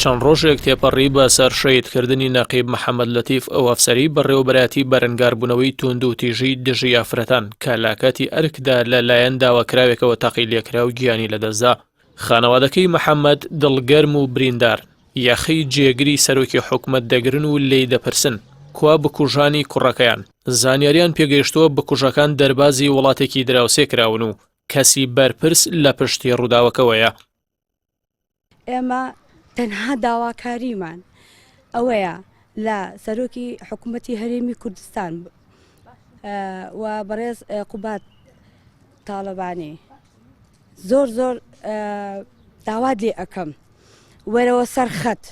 چەند ڕۆژێک تێپەڕی بە سەر شەهیدکردنی نەقیب محەمەد لەتیف ئەو ئەفسەرەی بەڕێوەبەرایەتی بەرەنگاربوونەوەی تووندوتیژی دژی ئافرەتان کە لە کاتی ئەرکدا لە لایەن داواکراوێکەوە تەقەی لێکرا و گیانی لەدەستدا. خانەوادەکەی محەمەد دڵگەرم و بریندار یەخەی جێگری سەرۆکی حکومەت دەگرن و لێی دەپرسن کوا بکوژانی کوڕەکەیان؟ زانیاریان پێگەیشتووە بکوژەکان دەربازی وڵاتێکی دراوسێ کراون و کەسی بەرپرس لە پشتی ڕووداوەکەوەیە. ئێمە تەنها داواکاریمان ئەوەیە لە سەرۆکی حکوومەتی هەرێمی کوردستان و بەڕێز قوباد تاڵەبانی زۆر زۆر داوات لێ ئەەکەم وەرەوە سەرخەت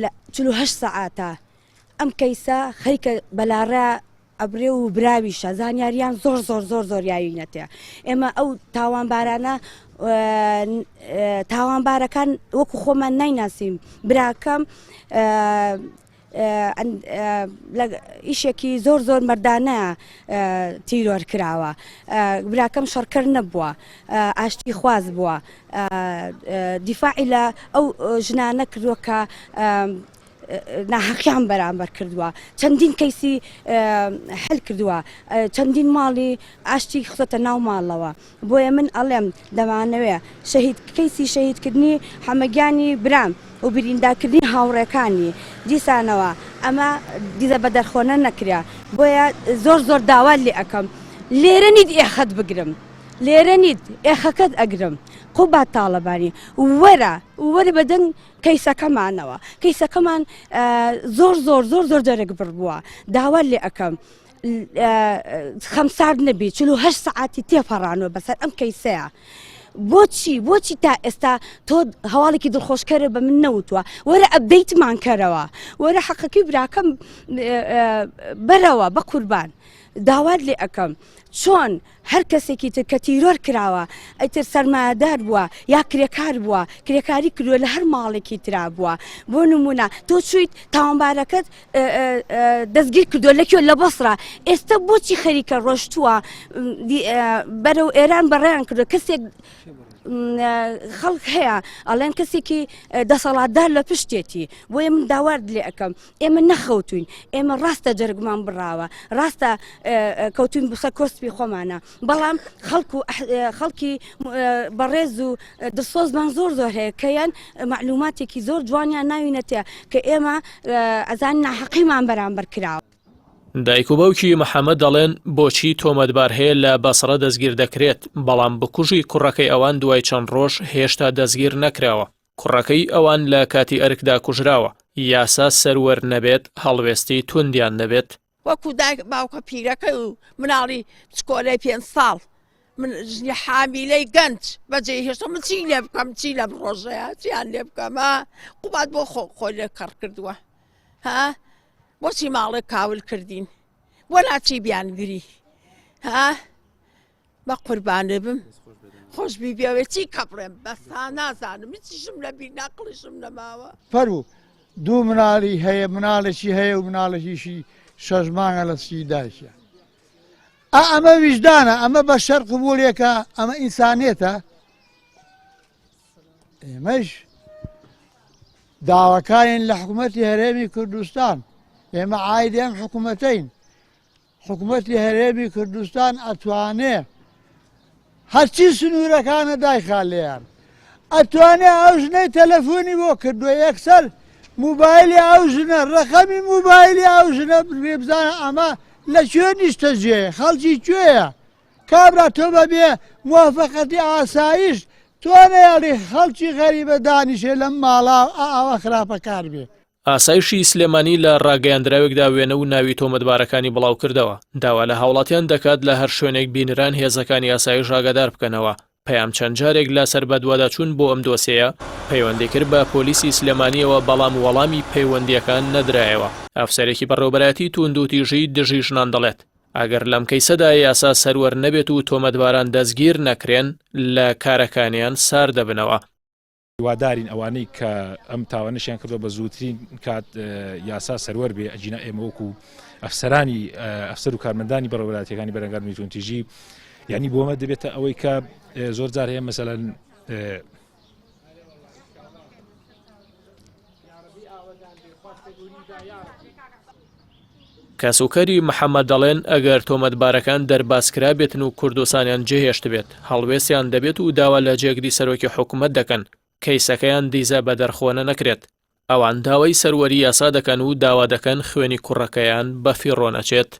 لە 48 سەعاتە ئەم کەیسە خەریکە بەلاڕێ ئەبرێ و براویشە زانیاریان زۆر زۆر زۆر زۆر یاوینەتێ ئێمە ئەو تاوانبارانە تاوانبارەکان وەکو خۆمان نایناسین براکەم ئیشێکی زۆر زۆر مەردانە تیرۆر کراوە براکەم شەڕکەر نەبووە ئاشتی خواز بووە دیفاعی لە ئەو ژنانە کردووە کە ناحەقیان بەرامبەر کردووە، چەندین کەیسی حل کردووە، چەندین ماڵی ئاشتی خستۆتە ناو ماڵەوە، بۆیە من ئەڵێم دەمانەوێ شەهید کەیسی شەهیدکردنی حەمەگیانی برام و بریندارکردنی هاوڕێکانی دیسانەوە ئەمە دیزە بەدەرخۆنە نەکرێ، بۆیە زۆر زۆر داوات لێ ئەکەم لێرە نیت ئێخەت بگرم لێرە نیت ئێخەکەت ئەگرم قوباد تاڵەبانی وەرە وەرە بەدەنگ کەیسەکەمانەوە کەیسەکەمان زۆر زۆر زۆر زۆر جەرگ بڕ بووە داوا لێ ئەەکەم خەمسارد نەبی 48 سەعاتی تێپەڕانەوە بەسەر ئەم کەیسەیە. بۆچی بۆچی تا ئێستا تۆ هەواڵێکی دڵخۆشکەرە بە من نەوتووە وەرە ئەبدەیتمان کەرەوە وەرە حەقەکەی براکەم بەرەوە بە قوربان داوات لێ ئەەکەم چۆن هەر کەسێکی تر کە تیرۆر کراوە ئیتر سەرمایەدار بووە یا کرێکار بووە کرێکاری کردووە لە هەر ماڵێکی ترا بووە بۆ نمونە تۆ چویت تاوانبارەکەت دەستگیر کردووە لە کوێ لە بەسرا ئێستا بۆچی خەریکە ڕۆشتووە بەرەو ئێران بەڕێیان کردووە کەسێک خەڵک هەیە ئەڵێن کەسێکی دەسەڵاتدار لە پشتێتی بۆیە من داوارد لێ ئەەکەم ئێمە نەخەوتوین ئێمە ڕاستە جەرگمان بڕاوە ڕاستە کەوتوین بسە کۆسپی خۆمانە بەڵام خەڵک و خەڵکی بەڕێز و دڵسۆزمان زۆر زۆر هەیە کەیان معلوماتێکی زۆر جوانیان ناوینەتێ کە ئێمە ئەزان ناحەقیمان بەرامبەر کراوە. دایک و باوکی محەمەد دەڵێن، بۆچی تۆمەتبار هەیە لە بەسڕە دەستگیر دەکرێت، بەڵام بکوژی کوڕەکەی ئەوان دوای چەند ڕۆژ هێشتا دەستگیر نەکراوە. کوڕەکەی ئەوان لە کاتی ئەرکدا کوژراوە، یاسا سەروەر نەبێت هەڵوێستی توندیان دەبێت. وەکو دایک باوکە پیرەکەی و مناڵی بچکۆلەی پێنج ساڵ من ژنی حامیلەی گەنج بەجێ هێشتا من چی لێ بکەم چی لەم ڕۆژەیە چیان لێ بکەم ها قوباد بۆ خۆ خۆی لێ کەڕ کردووە ها بۆچی ماڵێک کاول کردین بۆ ناچی بیانگری ها بە قوربانێ بم خۆش بی بێوێ چی کە بڵێم بەس ها نازانم هیچیشم لە بیر ناقڵیشم نەماوە. فەرموو دوو مناڵی هەیە مناڵێکی هەیە و مناڵێکیشی شەش مانگە لە سکی دایکیە ئا ئەمە ویژدانە ئەمە بەشەر قبوڵێکە ئەمە ئینسانێتە ئێمەش داواکارین لە حکوومەتی هەرێمی کوردستان ئێمە عایدی ئەم حکوومەتەین حکومەتی هەرێمی کوردستان ئەتوانێ هەرچی سنوورەکانە دایخا لێیان ئەتوانێ ئەو ژنەی تەلەفۆنی بۆ کردووە یەکسەر موبایلی ئەو ژنە ڕەقەمی موبایلی ئەو ژنە بگرێ بزانە ئەمە لە کوێ نیشتەجێیە خەڵکی کوێیە کابرا تۆ بەبێ موافقەتی ئاسایش تۆ نەیەڵی خەڵکی غەریبە دانیشێ لەم ماڵا ئاوا خراپەکار بێ. ئاسایشی سلێمانی لە ڕاگەیاندراوێکدا وێنە و ناوی تۆمەتبارەکانی بڵاوکردەوە، داوا لە هاوڵاتیان دەکات لە هەر شوێنێک بینران هێزەکانی ئاسایش ئاگادار بکەنەوە. پەیام چەند جارێک لەسەر بەدواداچوون بۆ ئەم دۆسێیە پەیوەندی کرد بە پۆلیسی سلێمانییەوە بەڵام وەڵامی پەیوەندییەکان نەدرایەوە. ئەفسەرێکی بەڕێوەبەرایەتی تووندوتیژی دژی ژنان دەڵێت، ئەگەر لەم کەیسەدا یاسا سەروەر نەبێت و تۆمەتباران دەستگیر نەکرێن لە کارەکانیان ساردەبنەوە. هیوادارین ئەوانەی کە ئەم تاوانەشیان کردووە بە زووترین کات یاسا سەروەر بێ ئەگینا ئێمە وەکو ئەفسەرانی ئەفسەر و کارمەندانی بەڕێوەبەرایەتیەکانی بەرەنگاربوونی توندتیژی یعنی بۆمە دەبێتە ئەوەی کە زۆر جار هەیە مەسەلەن. کەسوکەری محەمەد دەڵێن ئەگەر تۆمەتبارەکان دەربازکرابێتن و کوردستانیان جێهێشتبێت، هەڵوێستیان دەبێت و داوا لە جێگری سەرۆکی حکومەت دەکەن کەیسەکەیان دیزە بە دەرخۆنە نەکرێت. ئەوان داوای سەروەری یاسا دەکەن و داوا دەکەن خوێنی کوڕەکەیان بەفیڕۆ نەچێت.